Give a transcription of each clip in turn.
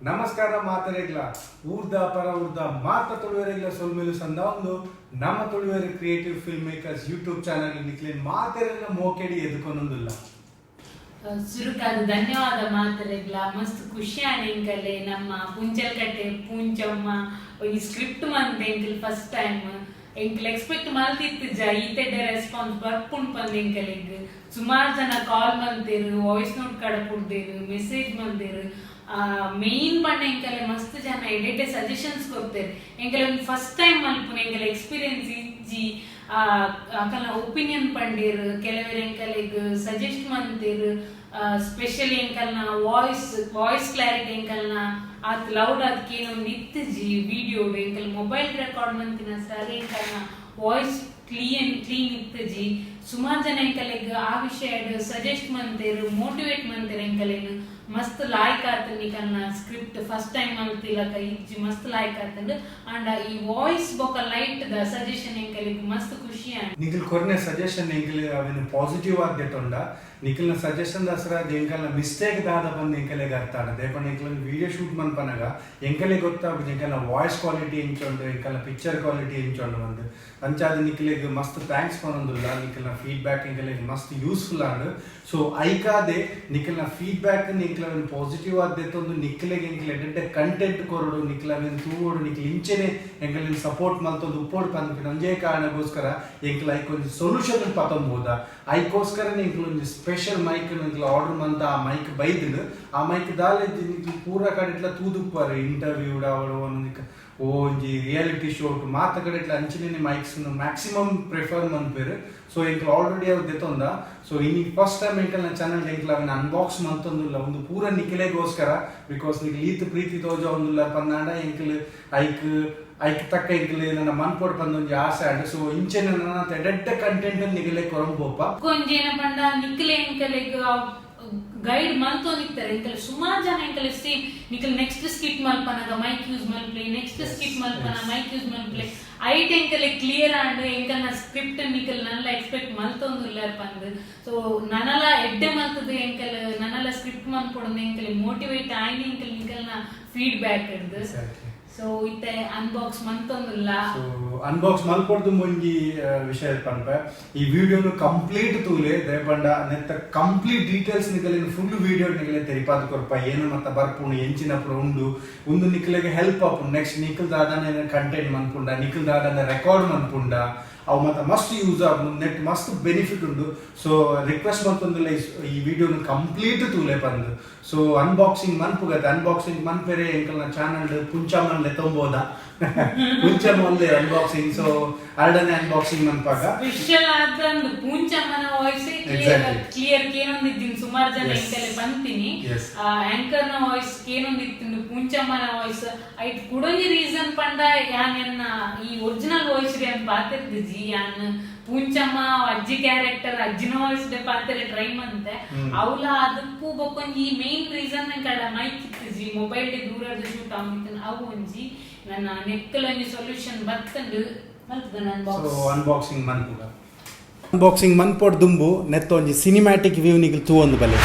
ನಮಸ್ಕಾರ ಮಾತರೆಗ್ಲ, ಊರ್ದ ಪರ ಊರ್ದ ಮಾತ ತುಳುವರೆಗ್ಲ ಸೊಲ್ಮೆಲು ಸಂದಾವೊಂದು ನಮ್ಮ ತುಳುವೆರ್ creative film makers YouTube channel ನಿಕ್ಲೆನ್ ಮಾತೆರೆಗ್ಲ ಮೋಕೆಡ್ ಎದುಕೊನೊಂದುಲ್ಲ. ಸುರುಕಾದ್ ಧನ್ಯವಾದ ಮಾತೆರೆಗ್ಲ. ಮಸ್ತ್ ಖುಷಿ ಆಂಡ್ ಎಂಕಲೆ. ನಮ್ಮ ಪುಂಚಲ್ಕಟ್ಟೆ ಪೂಂಚಮ್ಮ ಒಂಜಿ ಸ್ಕ್ರಿಪ್ಟ್ ಮಂತೆ ಎಂಕಲ್. ಫಸ್ಟ್ ಟೈಮ್ ಎಂಕಲ್ ಎಕ್ಸ್ಪೆಕ್ಟ್ ಮಲ್ತಿತ್ತಿಜ ಈತೆಡ್ಡೆ ರೆಸ್ಪಾನ್ಸ್ ಬರ್ಪುಂಡು ಪಂದ್. ಎಂಕಲೆಗ್ ಸುಮಾರು ಜನ ಕಾಲ್ ಮಲ್ತೆರ್, ವಾಯ್ಸ್ ನೋಟ್ ಕಡಪುಡ್ದೆರ್, ಮೆಸೇಜ್ ಮಲ್ದೆರ್. ಮೇನ್ ಪಂಡ ಎಂಕಲೆ ಮಸ್ತ್ ಜನ ಎಡ್ಡೆ ಸಜೆಷನ್ಸ್ ಕೊರ್ತೆರ್. ಎಂಕಲೆ ಒಂದು ಫಸ್ಟ್ ಟೈಮ್ ಮಲ್ಪುನ, ಎಂಕಲೆ ಎಕ್ಸ್ಪೀರಿಯನ್ಸ್ ಇಜ್ಜಿ. ಅಕಲ್ನ ಒಪಿನಿಯನ್ ಪಂಡೇರ್. ಕೆಲವೆರ್ ಎಂಕಲೆಗ್ ಸಜೆಸ್ಟ್ ಮಂತೆರ್. ಸ್ಪೆಷಲಿ ಎಂಕಲ್ನ ವಾಯ್ಸ್ ವಾಯ್ಸ್ ಕ್ಲಾರಿಟಿ ಎಂಕಲ್ನ ಆತ್ ಲೌಡ್ ಆತ್ ಕೇನೊಂದು ಇತ್ತಿಜಿ ವಿಡಿಯೋಡ್. ಎಂಕಲ್ ಮೊಬೈಲ್ ರೆಕಾರ್ಡ್ ಮಂತಿನ ಸರಿ ಎಂಕಲ್ನ ವಾಯ್ಸ್ ಕ್ಲೀನ್ ಕ್ಲೀನ್ ಇತ್ತಿಜಿ. ಸುಮಾರು ಜನ ಎಂಕಲೆಗ್ ಆ ವಿಷಯಡ್ ಸಜೆಸ್ಟ್ ಮಂತೆರ್, ಮೋಟಿವೇಟ್ ಮಂತೆರ್ ಎಂಕಲೆಗ್. ಮಸ್ತ್ ಲಾಯ್ಕ್ ಆತಂಡ್ ನಿಕಲ್ನ ಸ್ಕ್ರಿಪ್ಟ್, ಫಸ್ಟ್ ಟೈಮ್ ಮಲ್ತಿಲಕ ಇಜ್ಜಿ, ಮಸ್ತ್ ಲಾಯ್ಕ್ ಆತಂಡ್. ಅಂಡ ಈ ವಾಯ್ಸ್ ಬೊಕ ಲೈಟ್ ದ ಸಜೆಷನ್ ಎಂಕಲೆಗ್ ಮಸ್ತ್ ಖುಷಿ ಆಂಡ್. ನಿಕಲ್ ಕೊರ್ನೆ ಸಜೆಷನ್ ಎಂಕಲ್ ಅವೆನ್ ಪಾಸಿಟಿವ್ ಆದ್ ದೆತೊಂಡ. ನಿಕಲ್ನ ಸಜೆಷನ್ ದಸರ ಎಂಕಲ್ನ ಮಿಸ್ಟೇಕ್ ದಾದ ಬಂದು ಎಂಕಲೆಗ್ ಅರ್ಥ ಆಂಡ್. ದೇಪಂಡ ಎಂಕಲ್ನ ವಿಡಿಯೋ ಶೂಟ್ ಮನ್ಪನಗ ಎಂಕಲೆ ಗೊತ್ತಾಪುಜಿ ಎಂಕಲ್ನ ವಾಯ್ಸ್ ಕ್ವಾಲಿಟಿ ಎಂಚುಂಡು, ಎಂಕಲ್ನ ಪಿಕ್ಚರ್ ಕ್ವಾಲಿಟಿ ಎಂಚುಂಡು ಬಂದು. ಅಂಚಾದ್ ನಿಕಲೆಗ್ ಮಸ್ತ್ thanks ಪನೊಂದುಲ್ಲ. ನಿಕಲ್ನ ಫೀಡ್ಬ್ಯಾಕ್ ಎಂಕಲೆಗ್ ಮಸ್ತ್ ಯೂಸ್ಫುಲ್ ಆಂಡ್. ಸೊ ಐಕಾದೆ ನಿಕಲ್ನ ಫೀಡ್ಬ್ಯಾಕ್ ನಿಕ್ಲ ಅವೆನ್ ಪಾಸಿಟಿವ್ ಆದ್ ದೆತ್ತೊಂದು ನಿಕ್ಲೆಗ್ ಎಂಕಲ್ ಎಡ್ಡೆ ಕಂಟೆಂಟ್ ಕೊರೊಡು, ನಿಕ್ಲ ಅವೆನ್ ತೂವೊಡು, ನಿಕ್ಲ್ ಇಂಚೆನೆ ಎಂಕಲೆನ್ ಸಪೋರ್ಟ್ ಮಲ್ತೊಂದು ಉಪ್ಪೊಡು ಪನ್ಪಿನ ಒಂಜೇ ಕಾರಣಗೋಸ್ಕರ ಎಂಕಲ್ ಐಕ್ ಒಂಜಿ ಸೊಲ್ಯೂಷನ್ ಪತೊಂಬೋದ. ಐಕೋಸ್ಕರನೇ ಎಂಕಲ್ ಒಂಜಿ ಸ್ಪೆಷಲ್ ಮೈಕ್ ಎಂಕಲ್ ಆರ್ಡರ್ ಮಂತ ಆ ಮೈಕ್ ಬೈದ್ಂಡ್. ಆ ಮೈಕ್ ದಾಲ ನಿಕ್ಲ್ ಪೂರ ಕಡೆಟ್ಲ ತೂದುಪ್ಪರ್. ಇಂಟರ್ವ್ಯೂ ಆವಡ್, ಒಂಜಿ ಒಂಜಿ ರಿಯಾಲಿಟಿ ಶೋ ಮಾತ ಕಡೆಟ್ಲ ಅಂಚಿನ ಮೈಕ್ಸ್ ಮ್ಯಾಕ್ಸಿಮಮ್ ಪ್ರಿಫರ್ ಮನ್ಪೆರ್. ಸೊ ಎಂಕಲ್ ಆಲ್ರೆಡಿ ಅವು ದೆತೊಂದ. ಸೊ ಇನಿ ಫಸ್ಟ್ ಟೈಮ್ ಎಂಕಲ್ನ ಚಾನಲ್ ಎಂಕಲ್ ಅವೆನ್ ಅನ್ಬಾಕ್ಸ್ ಮಂತೊಂದುಲ್ಲ. ಒಂದು ಪೂರ ನಿಕಲೆಗೋಸ್ಕರ, because ನಿಕಲ್ ಈತ್ ಪ್ರೀತಿ ತೋಜೊಂದುಲ್ಲ ಪಂದಾಂಡ ಎಂಕಲ್ ಐಕ್ ಐಕ್ ತಕ್ಕ ಎಂಕಲ್ ನನ್ನ ಮನ್ಪೊಡು ಪಂದ್ ಒಂಜಿ ಆಸೆ ಆಂಡ್. ಸೊ ಇಂಚೆನೆ ನನ್ನ ಎಡ್ಡೆ ಕಂಟೆಂಟ್ ನಿಕಲೆ ಕೊರಂಪೋಪ. ಒಂಜಿ ಏನ ಪಂಡ ನಿಕ್ಲೆ ಎಂಕಲೆಗ್ ಗೈಡ್ ಮಲ್ತೊಂದಿತ್ತಾರೆ. ಎಂಕಲ್ ಸುಮಾರು ಜನ ಎಂಕಲೆ ಸೇಮ್ ನಿಕಲ್ ನೆಕ್ಸ್ಟ್ ಸ್ಕಿಟ್ ಮಲ್ಪನಗ ಮೈಕ್ ಯೂಸ್ ಮಲ್ಪ್ಲೆ, ನೆಕ್ಸ್ಟ್ ಸ್ಕಿಟ್ ಮಲ್ಪನ ಮೈಕ್ ಯೂಸ್ ಮಲ್ಪ್ಲೆ. ಐಟ್ ಎಂಕಲೆ ಕ್ಲಿಯರ್ ಆಂಡ್ ಎಂಕಲ್ನ ಸ್ಕ್ರಿಪ್ಟ್ ನಿಕಲ್ ನಲ್ಲ ಎಕ್ಸ್ಪೆಕ್ಟ್ ಮಲ್ತೊಂದುಲ್ಲಾರ್ ಪಂದ್. ಸೊ ನನಲ ಎಡ್ಡೆ ಮಲ್ತದ ಎಂಕಲ್ ನನಲ ಸ್ಕ್ರಿಪ್ಟ್ ಮನ್ಪೊಡು ಎಂಕಲೆ ಮೋಟಿವೇಟ್ ಆಯ್ನ ಎಂಕಲ್ ನಿಕಲ್ನ ಫೀಡ್ಬ್ಯಾಕ್ ಇರ್ದು. ಸೊ ಇತ್ತೆ ಅನ್ಬಾಕ್ಸ್ ಮಂತೊಂದುಲ್ಲ. ಸೊ ಅನ್ಬಾಕ್ಸ್ ಮಲ್ಪೊಡ್ದು ಒಂಜಿ ವಿಷಯ ಪನ್ಪೆ. ಈ ವಿಡಿಯೋನು ಕಂಪ್ಲೀಟ್ ತೂಲೆ. ದಯಪಂಡ ನೆತ್ತ ಕಂಪ್ಲೀಟ್ ಡೀಟೇಲ್ಸ್ ನಿಕಲೆನ್ ಫುಲ್ ವಿಡಿಯೋ ನಿಕಲೆ ತೆರಿಪಾದ್ ಕೊರ್ಪ. ಏನು ಮತ್ತ ಬರ್ಪುಂಡು, ಎಂಚಿನ ಪೂರ ಉಂಡು, ಉಂದು ನಿಕಲೆಗ್ ಹೆಲ್ಪ್ ಆಪುಂಡು. ನೆಕ್ಸ್ಟ್ ನಿಕಲ್ ದಾದನೆ ಕಂಟೆಂಟ್ ಮನ್ಪುಂಡ, ನಿಕಲ್ ದಾದನೆ ರೆಕಾರ್ಡ್ ಮನ್ಪುಂಡ, ಅವು ಮತ್ತ ಮಸ್ತ್ ಯೂಸ್ ಆಪುಂಡು. ನೆಟ್ ಮಸ್ತ್ ಬೆನಿಫಿಟ್ ಉಂಡು. ಸೊ ರಿಕ್ವೆಸ್ಟ್ ಮಲ್ತೊಂದುಲ್ಲ ಈ ವಿಡಿಯೋನು ಕಂಪ್ಲೀಟ್ ತೂಲೆ ಪಂದ್. ಸೊ ಅನ್ಬಾಕ್ಸಿಂಗ್ ಮನ್ಪುಗತ್ತೆ. ಅನ್ಬಾಕ್ಸಿಂಗ್ ಮನ್ಪೆರೆ ಎಂಕಲ್ನ ಚಾನಲ್ ಪುಂಚಮ್ಮನ್ ಲೆತ್ತೊಂಬೋದ. ಪುಂಚಮ್ಮ ಒಂದೇ ಅನ್ಬಾಕ್ಸಿಂಗ್. ಸೊ ಅರಡನೆ ಅನ್ಬಾಕ್ಸಿಂಗ್ ಮನ್ಪಾಗ. ಸ್ಪೆಷಲ್ ಆದ ಒಂದು ಪೂಂಚಮ್ಮನ ವಾಯ್ಸ್ ಕ್ಲಿಯರ್ ಕೇನೊಂದಿದ್ದೀನಿ. ಸುಮಾರು ಜನ ಎಂಕಲೆ ಬಂತೀನಿ ಆಂಕರ್ ನ ವಾಯ್ಸ್ ಕೇನೊಂದಿತ್ತು, ಪೂಂಚಮ್ಮನ ವಾಯ್ಸ್ ಐಟ್ ಕುಡೊಂಜಿ ರೀಸನ್ ಪಂಡ ಯಾನ್ ಎನ್ನ ಈ ಒರಿಜಿನಲ್ ವಾಯ್ಸ್ ಯಾನ್ ಪಾತಿರ್ದಿಜಿ. ಯಾನ್ ಪೂಂಚಮ್ಮ ಅಜ್ಜಿ ಕ್ಯಾರೆಕ್ಟರ್ ಅಜ್ಜಿನ ವಾಯ್ಸ್ ಡೆ ಪಾತೆರೆ ಟ್ರೈ ಮಂತೆ. ಅವಲ ಅದಕ್ಕೂ ಬೊಕ್ಕೊಂಜಿ ಮೇನ್ ರೀಸನ್ ಕಡ ಮೈಕ್ ಇತ್ತಿಜಿ, ಮೊಬೈಲ್ ಡೆ ದೂರದ ಶೂಟ್ ಆಗಿತ್ತು. ಅವು ಒಂಜಿ ನನ್ನ ನೆಕ್ಕಲ್ ಒಂಜಿ ಸೊಲ್ಯೂಷನ್ ಬತ್ತಂಡು ಮಲ್ತದ ನನ್ನ ಸೊ ಬಾಕ್ಸ್. ಅನ್ಬಾಕ್ಸಿಂಗ್ ಮನ್ಪುಗ. ಅನ್ಬಾಕ್ಸಿಂಗ್ ಮನ್ಪೊಡ್ ದುಂಬು ನೆತ್ತ ಒಂಜಿ ಸಿನಿಮ್ಯಾಟಿಕ್ ವ್ಯೂ ನಿಗಲ್ ತೂವೊಂದು ಬಲೆ.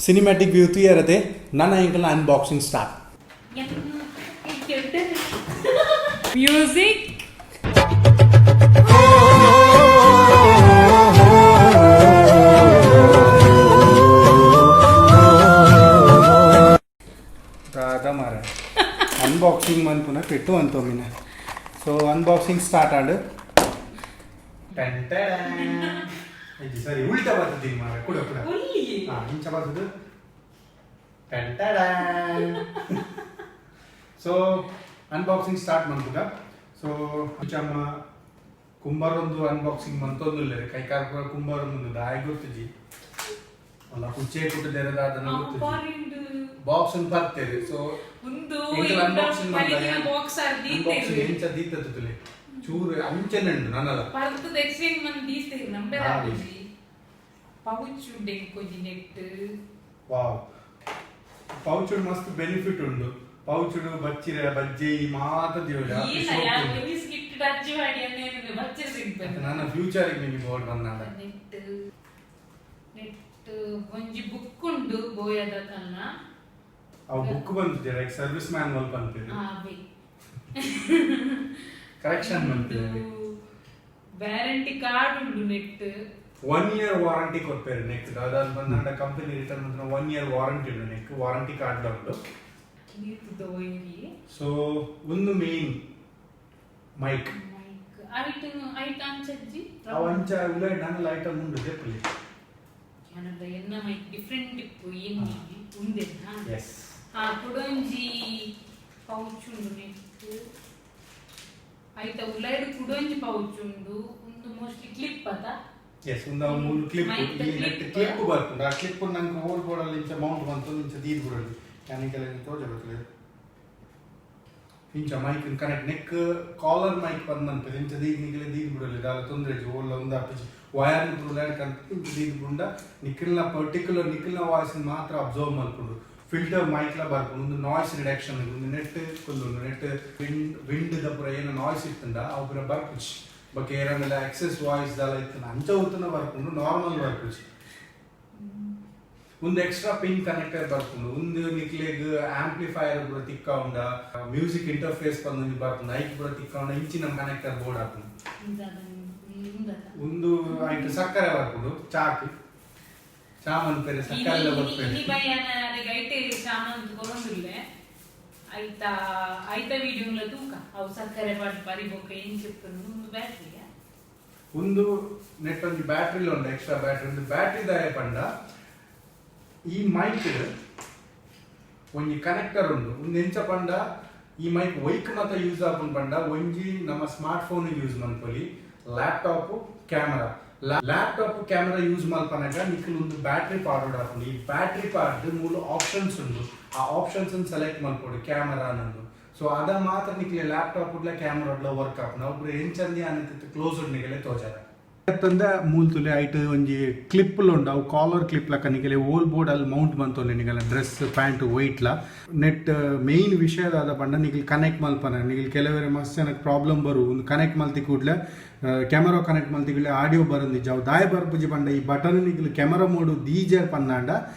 ಸಿನಿಮ್ಯಾಟಿಕ್ ವ್ಯೂ ತೂಯರತೆ. ನನ್ನ ಎಂಕಲ್ನ ಅನ್ಬಾಕ್ಸಿಂಗ್ ಸ್ಟಾರ್ಟ್. ಮ್ಯೂಸಿಕ್. ದಾದ ಮಾರ ಅನ್ಬಾಕ್ಸಿಂಗ್ ಮನ್ಪುನ ಪೆಟ್ಟು ಅಂತೊಮಿನ. ಸೊ ಅನ್ಬಾಕ್ಸಿಂಗ್ ಸ್ಟಾರ್ಟ್ ಆಂಡ್. ಸರಿ, ಉಲ್ಟಾ ಬರ್ತದೆ ಮಾರ. ಕುಡ ಕುಡ. ಹಾ, ಇಂಚ ಬರ್ತದೆ. ಸೊ ಅನ್ಬಾಕ್ಸಿಂಗ್ ಸ್ಟಾರ್ಟ್ ಮನ್ಪುಗ. ಸೊ ಚಮ್ಮ ಕುಂಬಾರೊಂದು ಅನ್ಬಾಕ್ಸಿಂಗ್ ಮಂತೊಂದುಲ್ಲೆರ್. ಕೈಕಾರ್ ಪೂರ ಕುಂಬಾರೊಂದು ದಾಯ ಗೊತ್ತುಜಿ ಅಲ್ಲ, ಕುಚ್ಚೆ ಕುಟ್ಟುದೆರೆ ದಾದನ ಗೊತ್ತುಜಿ. ಬಾಕ್ಸ್ ಪರ್ತೇವೆ. ಸೊ ಒಂದು ಅನ್ಬಾಕ್ಸಿಂಗ್ ಬಾಕ್ಸ್ ಅನ್ಬಾಕ್ಸಿಂಗ್ ಎಂಚ ದೀತ ತುಲೆ ಚೂರು ಅಂಚೆನೆ ಉಂಡು ನನಲ ಪರ್ತದ ಎಕ್ಸ್ಚೇಂಜ್ ಮಂತ್ ದೀತೇರ್ ನಂಬೆ ಹಾ. ಆಪುಜಿ ಪೌಚ್ ಉಂಡು ಎಂಕೊಂಜಿ ನೆಟ್. ವಾವ್, ಪೌಚುಡು ಮಸ್ತ್ ಬೆನಿಫಿಟ್ ಉಂಡು. ಪೌಚುಡು ಬಚ್ಚಿರೆ ಬಜ್ಜೆ ಈ ಮಾತ ದೇವರ. ಈಲ ಯಾನ್ ಒಂಜಿ ಸ್ಕಿಟ್ ಟಚ್ ಮಾಡಿ ಅನ್ನೇನು ಬಚ್ಚೆ ಸಿಗ್ಬಂದು. ನನ್ನ ಫ್ಯೂಚರ್ ನಿಮಗೆ ಬೋರ್ಡ್ ಬಂದಾಗ. ನೆಟ್ ನೆಟ್ ಒಂಜಿ ಬುಕ್ ಉಂಡು ಬೋಯದ ಕನ್ನ. ಅವು ಬುಕ್ ಬಂದಿದೆ, ಲೈಕ್ ಸರ್ವಿಸ್ ಮ್ಯಾನ್ವಲ್ ಬಂತಿದೆ. ಅವೇ. ಕರೆಕ್ಷನ್ ಬಂತಿದೆ. ವ್ಯಾರಂಟಿ ಕಾರ್ಡ್ ಉಂಡು ನೆಟ್. 1 ಇಯರ್ ವಾರಂಟಿ ಕೊಡ್ಪೇರು ನೆಕ್. ಅದಾದ ಬಂದಾಗ ಕಂಪನಿ ರಿಟರ್ನ್ ಬಂದ್ರೆ 1 ಇಯರ್ ವಾರಂಟಿ ಉಂಡು ನೆಕ್, ವಾರಂಟಿ ಕಾರ್ಡ್ ಉಂಡು. ನೀತುದ ಒಂಜಿ. ಸೊ ಒಂದು ಮೇನ್ ಮೈಕ್. ಮೈಕ್ ಐಟ್ ಐಟ್ ಅಂಚಜ್ಜಿ. ಅವು ಅಂಚ ಉಲ್ಲ ನನ್ನ ಐಟಮ್ ಉಂಡು ದೆಪ್ಪಲಿ. ಯಾನದ ಎನ್ನ ಮೈಕ್ ಡಿಫ್ರೆಂಟ್ ಇಪ್ಪು ಎನ್ನಿ ಉಂದೆನಾ? ಎಸ್. ಆ ಕುಡೊಂಜಿ ಪೌಚ್ ಉಂಡು ನೆಟ್. ಐತ ಉಲೈಡ್ ಕುಡೊಂಜಿ ಪೌಚ್ ಉಂಡು. ಉಂದು ಮೋಸ್ಟ್ಲಿ ಕ್ಲಿಪ್ ಅತ? ಎಸ್, ಒಂದು ಅವು ಮೂರು ಕ್ಲಿಪ್. Mic ಈ ನೆಟ್ clip. Clip ಬರ್ಪುಂಡು. ಆ ಕ್ಲಿಪ್ ನಂಗೆ ಓಲ್ಡ್ ಬೋರ್ಡಲ್ಲಿ ಇಂಚ ಮೌಂಟ್ ಬಂತು, ಇಂಚ ದೀದ್ ಬಿಡೋದು ಯಾನಿಗೆಲ್ಲ ತೋಜ ಬರ್ತದೆ. ಇಂಚ mic connect neck collar mic bandh ಮನ್ಪೆದು ಇಂಚ ದೀದ್ ನಿಗಲೆ ದೀದ್ ಬಿಡಲಿ. ದಾಲ ತೊಂದರೆ ಇಜ್ಜಿ. ಓಲ್ಲ ಒಂದು ಅಪ್ಪಜಿ ವಯರ್ ಉಲಾಡ್ ಕಂತ ಇಂಚ ದೀದ್ ಬುಂಡ ನಿಖಿಲ್ನ ಪರ್ಟಿಕ್ಯುಲರ್ ನಿಖಿಲ್ನ ವಾಯ್ಸ್ ಮಾತ್ರ ಅಬ್ಸರ್ವ್ ಮಲ್ಪುಂಡು. ಫಿಲ್ಟರ್ ಮೈಕ್ಲ ಬರ್ಪುಂಡು. ಒಂದು ನಾಯ್ಸ್ ರಿಡಕ್ಷನ್. ಒಂದು ನೆಟ್ ಕುಲ್ಲುಂಡು. ನೆಟ್ ವಿಂಡ್ ವಿಂಡ್ ದ ಪೂರ ಏನು ನಾಯ್ಸ್ ಇತ್ತಂಡ ಅವು ಪೂರ ಬರ್ಪುಜಿ. ಬೊಕ ಏರಂಡಲ ಎಕ್ಸೆಸ್ ವಾಯ್ಸ್ ದಾಲ ಇತ್ತಂಡ ಅಂಚ ಉತ್ತನ ಬರ್ಪುಂಡು, ನಾರ್ಮಲ್ ಬರ್ಪುಜಿ. ಒಂದು ಎಕ್ಸ್ಟ್ರಾ ಪಿನ್ ಕನೆಕ್ಟರ್ ಬರ್ಪುಂಡು. ಒಂದು ನಿಕ್ಲೆಗ್ ಆಂಪ್ಲಿಫೈಯರ್ ಪೂರ ತಿಕ್ಕ ಉಂಡ, ಮ್ಯೂಸಿಕ್ ಇಂಟರ್ಫೇಸ್ ಪಂದ್ ಒಂಜಿ ಬರ್ಪುಂಡು, ಐಕ್ ಪೂರ ತಿಕ್ಕ ಉಂಡ ಇಂಚಿನ ಕನೆಕ್ಟರ್ ಬೋರ್ಡ್ ಆಪುಂಡು. ಉಂದದ. ಒಂದು ಐಟ್ ಸಕ್ಕರೆ ಬರ್ಪುಂಡು. ಚಾಕ್ ಚಾ ಮನ್ಪೆರೆ ಸಕ್ಕರೆ ಎಲ್ಲ ಬರ್ಪೆರೆ. ಇನಿ ಬಯ್ಯನ ಐಟೆ ಸಾಮಾನ್ ಕೊರೊಂದುಲ್ಲೆ. ಐತ ಐತ ವಿಡಿಯೋಲ ತೂಕ ಅವು ಸಕ್ಕರೆ ಪಾಡ್ ಬರಿ ಬೊಕ್ಕ ಎಂಚಿಪ್ಪುಂಡು. ಉಂದು ಬ್ಯಾಟ್ರಿಯಾ? ಒಂದು ನೆಟ್ ಒಂಜಿ ಬ್ಯಾಟ್ರಿ ಉಂಡು, ಎಕ್ಸ್ಟ್ರಾ ಬ್ಯಾಟ್ರಿ. ಒಂದು ಬ್ಯಾಟ್ರಿ ದಾಯ ಪಂಡ ಈ ಮೈಕ್ ಒಂಜಿ ಕನೆಕ್ಟರ್ ಉಂಡು. ಒಂದು ಎಂಚ ಪಂಡ ಈ ಮೈಕ್ ಒಯ್ಕ್ ಮಾತ ಯೂಸ್ ಆಪುಂಡು ಪಂಡ, ಒಂಜಿ ನಮ್ಮ ಸ್ಮಾರ್ಟ್ ಫೋನ್ ಯೂಸ್ ಮನ್ಪೊಲಿ, laptop, camera. Laptop camera use ಮಲ್ಪನಗ ನಿಕ್ಲು ಒಂದು ಬ್ಯಾಟ್ರಿ ಪಾರ್ಡ್ ಆಪುಂಡು. ಈ ಬ್ಯಾಟ್ರಿ ಪಾರ್ಡ್ ಮೂಲು ಆಪ್ಷನ್ಸ್ ಉಂಡು. ಆ ಆಪ್ಷನ್ಸ್ ಸೆಲೆಕ್ಟ್ ಮಲ್ಪೊಡು ಕ್ಯಾಮರಾ ನಂದು. ಸೊ ಅದ ಮಾತ್ರ ನಿಕ್ಲೆ ಲ್ಯಾಪ್ಟಾಪ್ ಉಡ್ಲ ಕ್ಯಾಮರಾ ವರ್ಕ್ ಆಪುಂಡು. ಒಬ್ರು ಎಂಚಂದಿ ಅನಿತಿತ್ತು ಕ್ಲೋಸ್ ಉಂಡು ನಿಗಲೆ ತೋಜಾರ ತಂದೆ ಮೂಲ್ ತುಲೆ. ಐಟ್ ಒಂಜಿ ಕ್ಲಿಪ್ ಉಂಡು. ಅವು ಕಾಲರ್ ಕ್ಲಿಪ್ ಲಕ್ಕ ನಿಗಲೆ ಓಲ್ ಬೋರ್ಡ್ ಅಲ್ಲಿ ಮೌಂಟ್ ಮಂತೊಂಡೆ ನಿಗಲ ಡ್ರೆಸ್ ಪ್ಯಾಂಟ್ ವೈಟ್ಲ. ನೆಟ್ ಮೇನ್ ವಿಷಯದಾದ ಪಂಡ ನಿಗಲ್ ಕನೆಕ್ಟ್ ಮಲ್ಪನ ನಿಗಲ್ ಕೆಲವರೆ ಮಸ್ತ್ ಜನಕ್ಕೆ ಪ್ರಾಬ್ಲಮ್ ಬರು. ಒಂದು ಕನೆಕ್ಟ್ ಮಲ್ತಿ ಕೂಡ್ಲೆ, ಕ್ಯಾಮರಾ ಕನೆಕ್ಟ್ ಮಲ್ತಿ ಕೂಡ್ಲೆ ಆಡಿಯೋ ಬರಂದಿಜ್ಜ. ಅವು ದಾಯ ಬರ್ಪುಜಿ ಪಂಡ ಈ ಬಟನ್ ನಿಗಲ್ ಕ್ಯಾಮರಾ ಮೋಡು ದೀಜರ್ ಪನ್ನಾಂಡ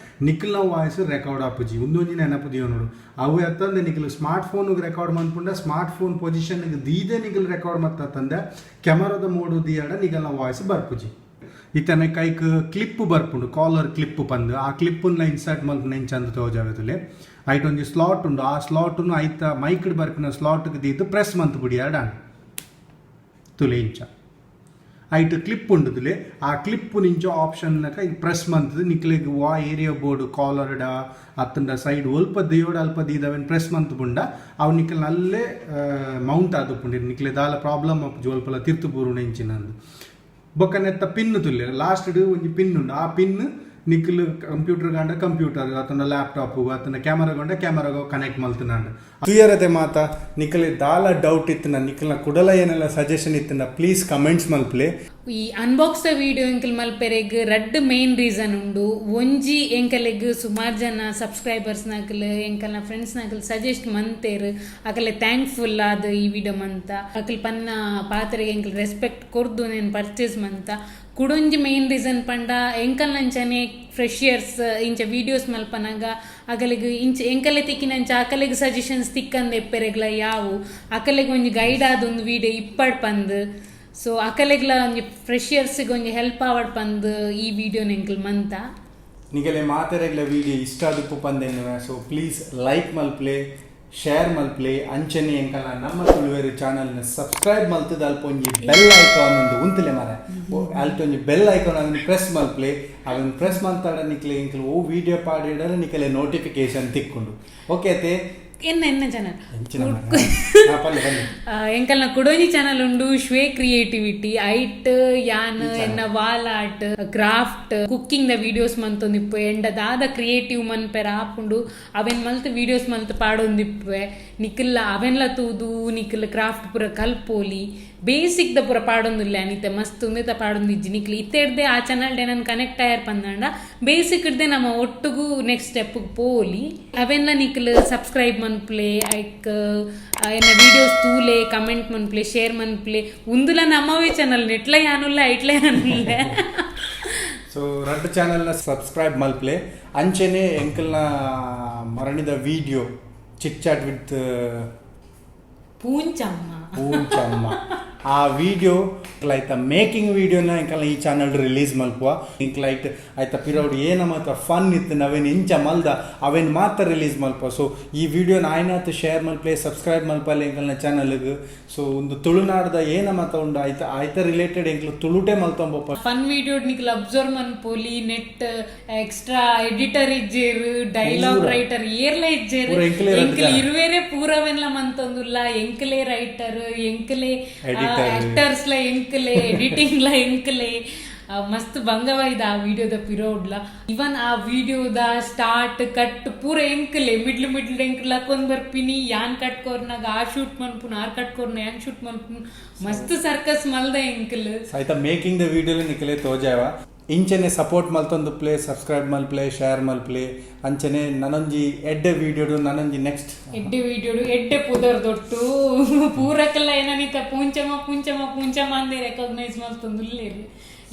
ನಿಖಲ್ನ ವಾಯ್ಸ್ ರೆಕಾರ್ಡ್ ಆಪುಜಿ. ಒಂದೊಂಜಿ ನೆನಪು ದಿಯೋ ನೋಡು. ಅವು ಎತ್ತಂದೆ ನಿಖಲ್ ಸ್ಮಾರ್ಟ್ ಫೋನ್ ರೆಕಾರ್ಡ್ ಮನ್ಪುಂಡ ಸ್ಮಾರ್ಟ್ ಫೋನ್ ಪೊಸಿಷನ್ ದೀದೆ ನಿಖಲ್ ರೆಕಾರ್ಡ್ ಮತ್ತಂದೆ ಕ್ಯಾಮರಾದ ಮೋಡು ದಿಯಾಡ ನಿಗಲ್ನ ವಾಯ್ಸ್ ಬರ್ಪುಜಿ. ಇತನೆ ಕೈಕ್ ಕ್ಲಿಪ್ ಬರ್ಪುಂಡು, ಕಾಲರ್ ಕ್ಲಿಪ್ ಪಂದು. ಆ ಕ್ಲಿಪ್ಪನ್ನ ಇನ್ಸರ್ಟ್ ಮಲ್ಪುನ ಎಂಚಂದು ತೋಜಾವೆ. ಐಟ್ ಒಂಜಿ ಸ್ಲಾಟ್ ಉಂಡು. ಆ ಸ್ಲಾಟನ್ನು ಐತ ಮೈಕ್ಡ್ ಬರ್ಪಿನ ಸ್ಲಾಟ್ಗೆ ದೀದು ಪ್ರೆಸ್ ಮಂತ್ ಬುಡಿಯಾಡ ತುಲೆ ಇಂಚ. ಐಟ್ ಕ್ಲಿಪ್ ಉಂಡು ತುಲೆ. ಆ ಕ್ಲಿಪ್ ನಿಂಚ ಆಪ್ಷನ್ ಪ್ರೆಸ್ ಮಂತದ ನಿಕ್ಲೆಗ್ ವಾ ಏರಿಯಾ ಬೋರ್ಡ್ ಕಾಲರ್ಡ ಅತ್ತಂಡ ಸೈಡ್ ಒಲ್ಪ ದಿಯೋಡ ಅಲ್ಪ ದೀದವೆನ್ ಪ್ರೆಸ್ ಮಂತ್ ಬುಂಡ ಅವು ನಿಕ್ಲೆ ಅಲ್ಲೇ ಮೌಂಟ್ ಆದುಪ್ಪುಂಡು. ನಿಕ್ಲೆ ದಾಲ ಪ್ರಾಬ್ಲಮ್ ಆಪುಜಿ ಒಲ್ಪಲ ತಿರ್ತು ಬೂರುಣ ಇಂಚಿನಂದು. ಬೊಕ್ಕ ನೆತ್ತ ಪಿನ್ ತುಲ್ಲೆ ಲಾಸ್ಟ್ ಒಂಜಿ ಪಿನ್ ಉಂಡು. ಆ ಪಿನ್ ನಿಕ್ಲು ಕಂಪ್ಯೂಟರ್ ಗಾಂಡ ಕಂಪ್ಯೂಟರ್ ಅತ್ತಂಡ ಲ್ಯಾಪ್ಟಾಪ್ ಅತ್ತಂಡ ಕ್ಯಾಮರಾ ಗೊಂಡ ಕ್ಯಾಮರಾಗ ಕನೆಕ್ಟ್ ಮಲ್ತನಾಂಡ್. ತುಯರತೆ ಮಾತ ನಿಕ್ಲೆ ದಾಲ ಡೌಟ್ ಇತ್ತಿನ, ನಿಕ್ಲ್ನ ಕುಡಲ ಏನೆಲ್ಲ ಸಜೆಷನ್ ಇತ್ತಿನ ಪ್ಲೀಸ್ ಕಮೆಂಟ್ಸ್ ಮಲ್ಪ್ಲೆ. ಈ ಅನ್ಬಾಕ್ಸ್ the video ಎಂಕಲ್ ಮಲ್ಪೆರೆಗ್ ರಡ್ಡ್ ಮೇನ್ ರೀಸನ್ ಉಂಡು. ಒಂಜಿ ಎಂಕಲೆಗ್ ಸುಮಾರು ಜನ ಸಬ್ಸ್ಕ್ರೈಬರ್ಸ್ ನಕಲ್ ಎಂಕಲ್ನ ಫ್ರೆಂಡ್ಸ್ ನಕಲ್ ಸಜೆಸ್ಟ್ ಮಂತೇರ್. ಅಕಲೆ ಥ್ಯಾಂಕ್ಫುಲ್ ಆದ್ ಈ ವಿಡಿಯೋ ಮಂತ. ಅಕಲ್ ಪನ್ನ ಪಾತ್ರೆಗೆ ಎಂಕಲ್ ರೆಸ್ಪೆಕ್ಟ್ ಕೊರ್ದು ನೇನ್ ಪರ್ಚೇಸ್ ಮಂತ. ಕುಡೊಂಜಿ ಮೇನ್ ರೀಸನ್ ಪಂಡ ಎಂಕಲ್ನಂಚನೆ ಫ್ರೆಶಿಯರ್ಸ್ ಇಂಚ ವಿಡಿಯೋಸ್ ಮಲ್ಪನಾಗ ಅಕಲೆಗ್ ಇಂಚ ಎಂಕಲೆ ತಿಕ್ಕಿನಂಚ ಅಕಲೆಗ್ ಸಜೆಷನ್ಸ್ ತಿಕ್ಕಂದೆ ಎಪ್ಪೆರೆಗ್ಲ ಯಾವು ಅಕಲೆಗ್ ಒಂಜಿ ಗೈಡ್ ಆದ ಒಂದು ವಿಡಿಯೋ ಇಪ್ಪಡ್ ಪಂದ್. ಸೊ ಅಕಲೆಗ್ಲ ಒಂಜಿ ಫ್ರೆಶಿಯರ್ಸ್ಗೆ ಒಂಜಿ ಹೆಲ್ಪ್ ಆವಡ್ ಪಂದ್ ಈ ವಿಡಿಯೋನ ಎಂಕಲ್ ಮಂತ. ನಿಗಲೆ ಮಾತೆರೆಗ್ಲ ವಿಡಿಯೋ ಇಷ್ಟ ಆದಪ್ಪು ಪಂದೆನ್ನುವೆ. ಸೊ ಪ್ಲೀಸ್ ಲೈಕ್ ಮಲ್ಪ್ಲೆ, ಶೇರ್ ಮಲ್ಪ್ಲೆ. ಅಂಚನೆ ಎಂಕಲ್ನ ನಮ್ಮ ತುಳುವೆರ್ ಚಾನಲ್ನ ಸಬ್ಸ್ಕ್ರೈಬ್ ಮಲ್ತದ ಅಲ್ಪ ಒಂಜಿ ಬೆಲ್ ಐಕಾನ್ ಉಂಡು ಉಂತಲೆ ಮರ ಅಲ್ಪ ಒಂಜಿ ಬೆಲ್ ಐಕಾನ್ ಅದನ್ನು ಪ್ರೆಸ್ ಮಲ್ಪ್ಲೆ. ಅದನ್ನು ಪ್ರೆಸ್ ಮಲ್ತಾಡ ನಿಕ್ಲೆ ಎಂಕಲ್ ಓ ವಿಡಿಯೋ ಪಾಡಿಡಲ ನಿಕಲೆ ನೋಟಿಫಿಕೇಶನ್ ತಿಕ್ಕೊಂಡು. ಓಕೆ ಅತೆ. ಎನ್ನ ಎನ್ನ ಚಾನಲ್. ಎಂಚಿನ ಮಾರ್ರೆ? ಹಾ, ಪಲ್ಲೆ ಪಲ್ಲೆ. ಎಂಕಲ್ನ ಕುಡೊಂಜಿ ಚಾನಲ್ ಉಂಡು, ಶ್ವೇ ಕ್ರಿಯೇಟಿವಿಟಿ. ಐಟ್ ಯಾನ್ ಎನ್ನ wall art, craft, cooking the videos ಮಂತೊಂದಿಪ್ಪು. ಎಂಡ ದಾದ ಕ್ರಿಯೇಟಿವ್ ಮನ್ಪೆರ ಆಪುಂಡು, ಅವೆನ್ ಮಲ್ತ್ ವೀಡಿಯೋಸ್ ಮಲ್ತ್ ಪಾಡೊಂದಿಪ್ಪುವೆ. ನಿಕಲ್ಲ ಅವೆನ್ಲ ತೂದು ನಿಕಲ್ ಕ್ರಾಫ್ಟ್ ಪೂರ ಕಲ್ಪೋಲಿ. ಬೇಸಿಕ್ ದ ಪೂರ ಪಾಡೊಂದುಲ್ಲೆ ಅನಿತೆ, ಮಸ್ತ್ ಉಂದೆತ ಪಾಡೊಂದಿಜ್ಜಿ. ನಿಕ್ಲ್ ಇತ್ತೆಡ್ದೆ ಆ ಚಾನಲ್ ನನ್ ಕನೆಕ್ಟ್ ಆಯರ್ ಪಂದಾಂಡ, ಬೇಸಿಕ್ ಇಡ್ದೆ ನಮ್ಮ ಒಟ್ಟುಗು ನೆಕ್ಸ್ಟ್ ಸ್ಟೆಪ್ ಪೋಲಿ. ಅವೆನ್ಲ ನಿಕ್ಲ್ ಸಬ್ಸ್ಕ್ರೈಬ್ ಮನ್ಪ್ಲೆ, ಐಕ್ ಎನ್ನ ವೀಡಿಯೋಸ್ ತೂಲೆ, ಕಮೆಂಟ್ ಮನ್ಪ್ಲೆ, ಶೇರ್ ಮನ್ಪ್ಲೆ. ಉಂದುಲ ನಮ್ಮವೇ ಚಾನಲ್, ನೆಟ್ಲ ಯಾನುಲ್ಲ, ಐಟ್ಲ ಯಾನುಲ್ಲ. ಸೊ ರಡ್ಡ್ ಚಾನಲ್ನ ಸಬ್ಸ್ಕ್ರೈಬ್ ಮಲ್ಪ್ಲೆ. ಅಂಚೆನೆ ಎಂಕಲ್ನ ಮರಣಿದ ವಿಡಿಯೋ, ಚಿಟ್ ಚಾಟ್ ವಿತ್ ಪೂಂಚಮ್ಮ. ಪೂಂಚಮ್ಮ, ಆ ವಿಡಿಯೋ ಐತ ಮೇಕಿಂಗ್ ವಿಡಿಯೋನ ಎಂಕಲ್ನ ಈ ಚಾನಲ್ ರಿಲೀಸ್ ಮಲ್ಪುವ. ಎಂಕ್ಲ ಐಟ್ ಆಯ್ತ ಪಿರೌಡ್ ಏನ ಮಾತ್ರ ಫನ್ ಇತ್ತು, ನಾವೇನು ಇಂಚ ಮಲ್ದ, ಅವೇನು ಮಾತ್ರ ರಿಲೀಸ್ ಮಲ್ಪ. ಸೊ ಈ ವಿಡಿಯೋನ ಆಯ್ನಾತ್ ಶೇರ್ ಮಲ್ಪ್ಲೆ, ಸಬ್ಸ್ಕ್ರೈಬ್ ಮಲ್ಪಲೆ ಎಂಕಲ್ನ ಚಾನಲ್ಗೆ. ಸೊ ಒಂದು ತುಳುನಾಡ್ದ ಏನ ಮಾತ ಉಂಡು, ಆಯ್ತ ಆಯ್ತ ರಿಲೇಟೆಡ್ ಎಂಕ್ಲು ತುಳುಟೆ ಮಲ್ತೊಂಬಪ್ಪ. ಫನ್ ವಿಡಿಯೋ ನಿಕ್ಲ ಅಬ್ಸರ್ವ್ ಮನ್ಪೋಲಿ. ನೆಟ್ ಎಕ್ಸ್ಟ್ರಾ ಎಡಿಟರ್ ಇಜ್ಜೇರು, ಡೈಲಾಗ್ ಪೂರ. ರೈಟರ್ ಏರ್ಲ ಇಜ್ಜೇರು. ಪೂರ ಎಂಕ್ಲೇ ರಡ್ಡ್ ಎಂಕ್ಲ ಜನ. ಇರುವೇರೆ ಪೂರವೆನ್ಲ ಮಂತೊಂದುಲ್ಲ. ಎಂಕ್ಲೆ ರೈಟರ್, ಎಂಕ್ಲೆ Editor. Actors ಲ ಎಂಕ್ಲೆ, ಎಡಿಟಿಂಗ್ ಲ ಎಂಕ್ಲೆ. ಮಸ್ತ್ ಭಂಗವಾಯ್ದ ಆ ವಿಡಿಯೋದ ಪಿರೋಡ್ಲ. ಇವನ್ ಆ ವಿಡಿಯೋದ ಸ್ಟಾರ್ಟ್, ಕಟ್ ಪೂರ ಎಂಕ್ಲೆ. ಮಿಡ್ಲ್ ಮಿಡ್ಲ್ ಎಂಕ್ಲ ಲಕ್ಕೊಂದ್ ಬರ್ಪಿನಿ, ಯಾನ್ ಕಟ್ ಕೋರ್ನಾಗ ಆ ಶೂಟ್ ಮನ್ಪುನ, ಆರ್ ಕಟ್ ಕೋರ್ನ ಯಾನ್ ಶೂಟ್ ಮನ್ಪುನ, ಮಸ್ತ್ ಸರ್ಕಸ್ ಮಲ್ದ ಎಂಕ್ಲ್. ಆಯ್ತಾ, ಮೇಕಿಂಗ್ the video ನಿಕಲೆ ತೋಜಾವ. ಇಂಚೆನೆ ಸಪೋರ್ಟ್ ಮಲ್ತೊಂದು ಪ್ಲೇ, ಸಬ್ಸ್ಕ್ರೈಬ್ ಮಲ್ಪ್ಲೆ, ಶೇರ್ ಮಲ್ಪ್ಲೆ. ಅಂಚೆನೆ ನನೊಂಜಿ ಎಡ್ಡೆ ವಿಡಿಯೋಡು ನನೊಂಜಿ ನೆಕ್ಸ್ಟ್ ಎಡ್ಡೆ ವಿಡಿಯೋಡು, ಎಡ್ಡೆ ಪುದರ್ ದೊಟ್ಟು. ಪೂರಕಲ್ಲ ಏನನಿತ ಪೂಂಚಮ್ಮ, ಪೂಂಚಮ್ಮ, ಪೂಂಚಮ್ಮ ಅಂದೇ ರೆಕಗ್ನೈಸ್ ಮಲ್ತೊಂದುಲ್ಲೇರು.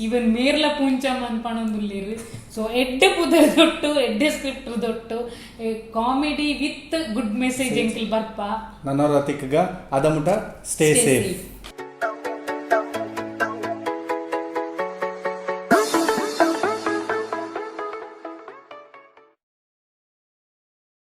ಈವನ್ ಮೇರ್ಲ ಪೂಂಚಮ್ಮ ಅಂತ ಪಣೊಂದುಲ್ಲೇರು. ಸೊ ಎಡ್ಡೆ ಪುದರ್ ದೊಟ್ಟು, ಎಡ್ಡೆ ಸ್ಕ್ರಿಪ್ಟ್ ದೊಟ್ಟು, ಕಾಮಿಡಿ ವಿತ್ ಗುಡ್ ಮೆಸೇಜ್ ಎಂಕಲ್ ಬರ್ಪ. ನನೊರ ತಿಕ್ಕಗ, ಅದಮುಟ ಸ್ಟೇ Stay safe. Safe.